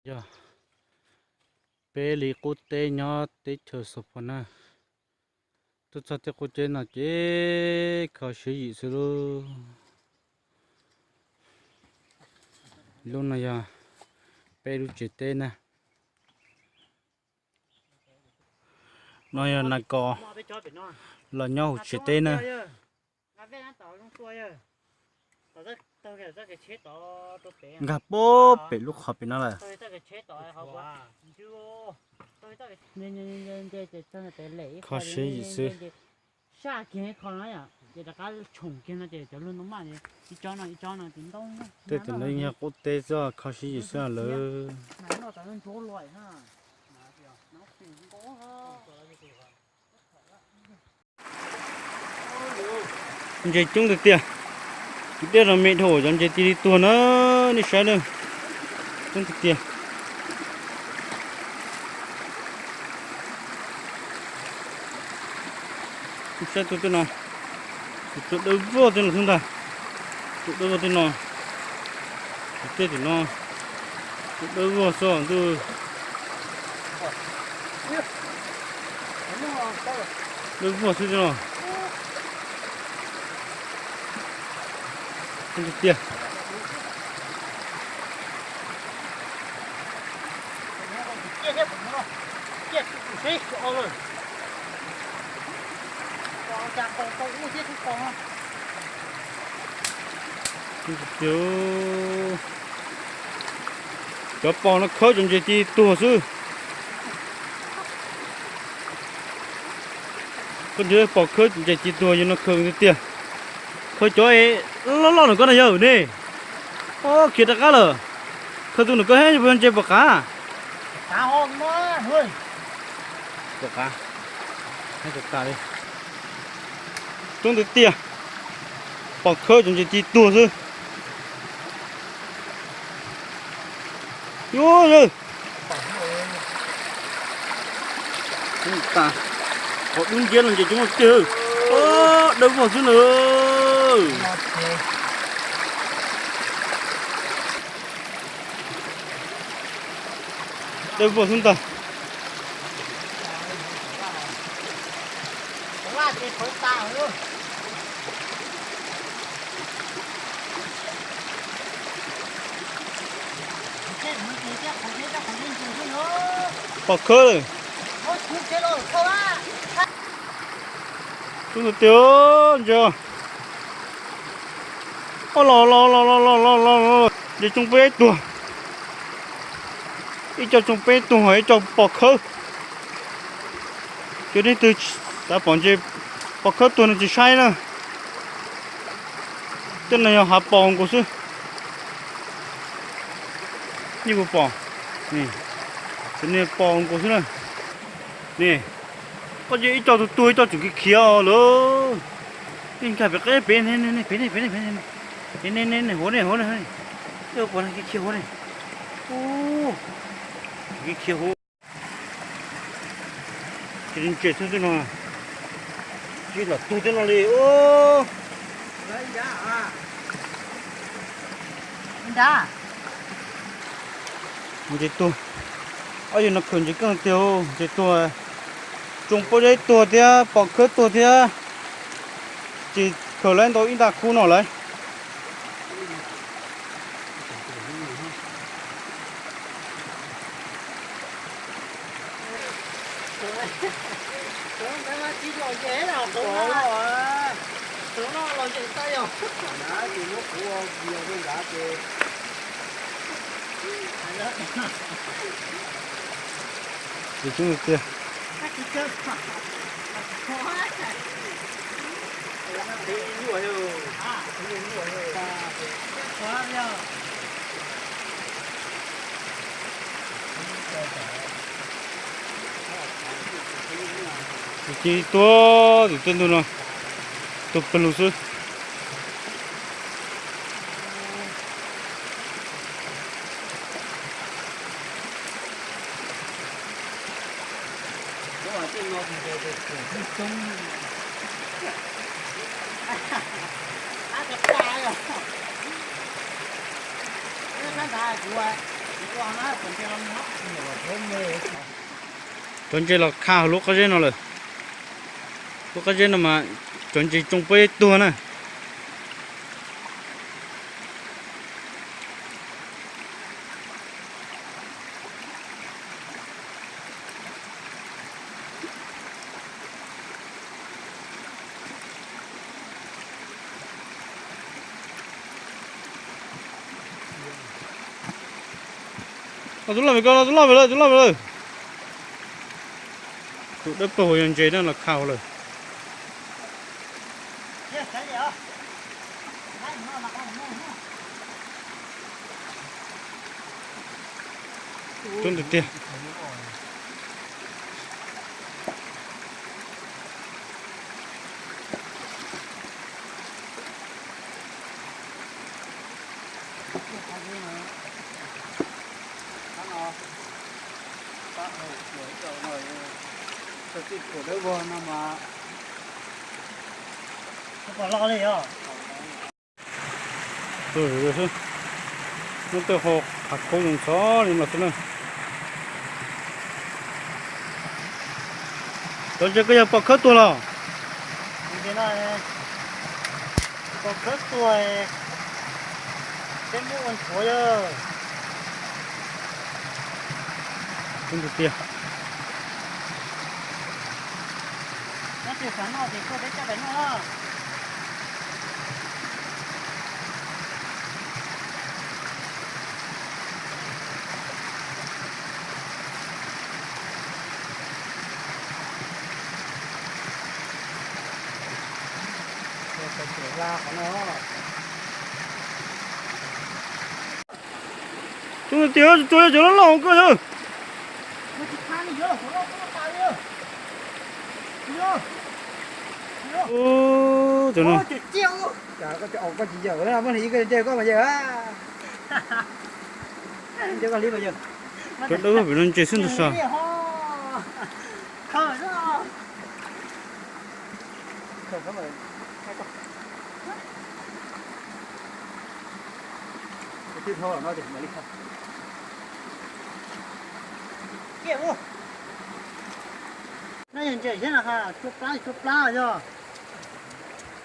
Yog peb li qub teb nyob teb chaws Xos Phos na, tuaj txog tej qub teb no ces kho siab yim xwb lub. Lub no yog peb lub tsev teb na. No yog nas kos los nyob hauv tsev teb na. Nkag puag pem lub qhov pem no lawm. Kho siab yim xwb. Tej tim no yog qub teb xwb, kho siab yim xwb lawm. Ntses coob tiag tiag. Kwv tij no me dhau cov ntses cia li tuag na, nej saib na. Coob tiag tiag. Saib tus tej no, tus dawb vog tej no xwb ntag. Tus dawb vog tej no, tus tej tim no, tus dawb vog xwb ntuj. Dawb vog xwb tej no. Tiag. Cov pos no khawb cov ntses cia li tuag xwb. Koj nrhiav pos khawb ntses cia li tuag yog no khaws tiag tiag. Khaws cov loj loj ntawm koj no yog ne. Khiav rov qab lawm. Khaws tus ntawm koj thiab, ntses puas qav? Puas qav? Coob tiag tiag. Pos khawb cov ntses cia li tuag xwb. Yuav, qhov dub nciab no ntses coob tiag. Dawb vog xwb na. Dawb vog xwb ntag. Pos khawb lawm. Coob tiag tiag ntses. Los los los los los los los, ntses tsoo peb tuag. Ib co tsoo peb tuag, ib co pos khawb. Cov nej twg xav pom ntses pos khawb tuag no tsis saib na. Tej no yog hav pos nkaus xwb. Nej puas pom? Cov nej pos nkaus xwb na. Ne, koj cia ib co tuag tuag, ib co tseem khiav khiav lawm. Nej nkag pem qeb pem, pem ne, pem ne, pem ne, hauv ne, hauv ne, pom khiav khiav hauv ne. Khiav khiav hauv. Ces ntses xwb tej no, tsis lam tuag tej no li. Ntses tuag. Ob yawg no khaws ntses keej tiag, ntses tuag. Tsoo pob zeb tuag thiab pos khawb tuag thiab. Ces khaws lawv ntau ib nta khub no lawm. Ces coob tiag. Ces cia li tuag tim tej ntug no, tuag pawg lug xwb. Cov ntses los kha hauv lub qab zeb no lawm. Lub qab zeb no mas cov ntses tsoo puab yeej tuag na. Los tus loj vim ko, los tus loj vim lawm, tus loj vim lawm. Tus dawb paug yog ntses na, los kha hauv lawm. Coob tiag tiag. Txog txij phuam dawb vog no mas, pom loj li os. Nyob tej qhov khaub zoo ntxhov li no xwb na. Cov ntses koj yog pom khawb tuag los? Pom khawb tuag, peb muab ua nthuav yog. Coob tiag tiag. Nyob twg xav noj ces tuaj peb coj pem noj. Coob tiag, tsuas yog cov loj loj koj yog. Ub, cov no. Koj tsis yawm, muaj ib ko ntse koj mas yawm. Cov dawb pem no ntses xwb ntag sav. No yog ntses thiab no, tsua plab tsua plab yog.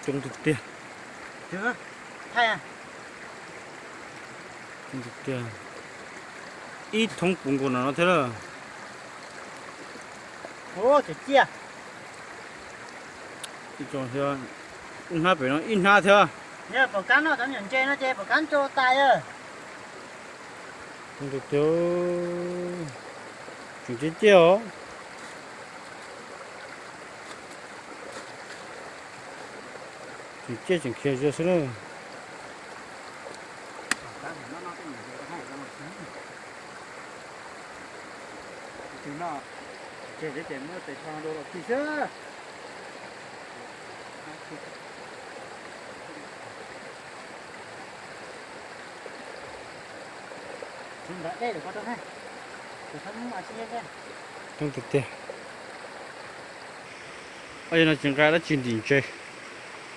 Coob tiag tiag. Coob tiag tiag. Ib thoob puv nkaus no no thiab lawm. Ib hnab pem no ib hnab thiab. Pom kab noj cov nyuam ntses no ces pom kab ntso tas. Coob tiag tiag. Tseem ciaj os. Tseem ciaj tseem khiav zog xwb na. Tus no, tseg li ces muab tes tsho do los khi xwb. Coob tiag tiag. Yog no tsis nqa dab tsi ntim ntses,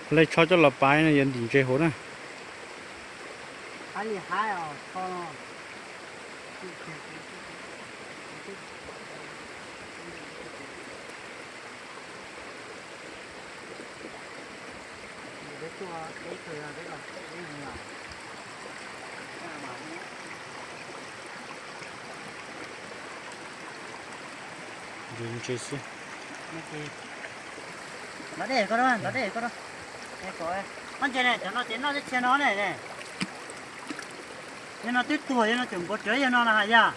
hle tsho coj los pab no yuav ntim ntses hauv na. Ntses xwb. Ntov dej koj, ntov dej koj. Qab ntses ne, cov no ces noj teb chaws no ne. Yog no twb tuag, yog no tseem npua cawv yog no na has yog.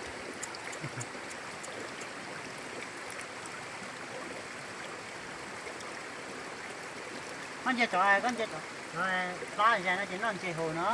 Koj ntsia cov, koj ntsia cov plab zais no ces noj ntses hauv no.